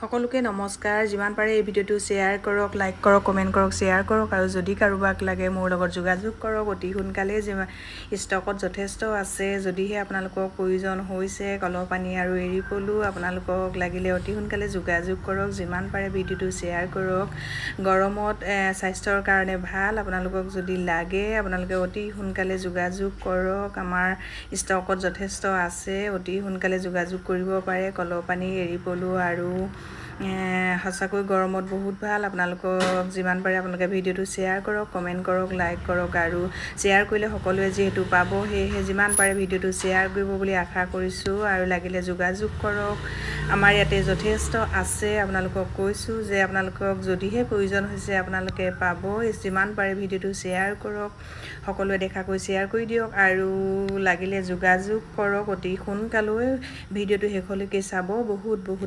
সকলোকে নমস্কাৰ। যিমান পাৰে এই ভিডিঅ'টো শ্বেয়াৰ কৰক, লাইক কৰক, কমেণ্ট কৰক, শ্বেয়াৰ কৰক আৰু যদি কাৰোবাক লাগে মোৰ লগত যোগাযোগ কৰক অতি সোনকালে। যিমান ষ্টকত যথেষ্ট আছে। যদিহে আপোনালোকক প্ৰয়োজন হৈছে কলহ পানী আৰু এৰী পলু, আপোনালোকক লাগিলে অতি সোনকালে যোগাযোগ কৰক। যিমান পাৰে ভিডিঅ'টো শ্বেয়াৰ কৰক। গৰমত স্বাস্থ্যৰ কাৰণে ভাল। আপোনালোকক যদি লাগে, আপোনালোকে অতি সোনকালে যোগাযোগ কৰক। আমাৰ ষ্টকত যথেষ্ট আছে, অতি সোনকালে যোগাযোগ কৰিব পাৰে। কলহ পানী, এৰী পলু আৰু সঁচাকৈ গৰমত বহুত ভাল। আপোনালোকক যিমান পাৰে আপোনালোকে ভিডিঅ'টো শ্বেয়াৰ কৰক, কমেণ্ট কৰক, লাইক কৰক আৰু শ্বেয়াৰ কৰিলে সকলোৱে যিহেতু পাব, সেয়েহে যিমান পাৰে ভিডিঅ'টো শ্বেয়াৰ কৰিব বুলি আশা কৰিছোঁ। আৰু লাগিলে যোগাযোগ কৰক, আমাৰ ইয়াতে যথেষ্ট আছে। আপোনালোকক কৈছোঁ যে আপোনালোকক যদিহে প্ৰয়োজন হৈছে, আপোনালোকে পাব। যিমান পাৰে ভিডিঅ'টো শ্বেয়াৰ কৰক, সকলোৱে দেখাকৈ শ্বেয়াৰ কৰি দিয়ক আৰু লাগিলে যোগাযোগ কৰক অতি সোনকালে। ভিডিঅ'টো শেষলৈকে চাব। বহুত বহুত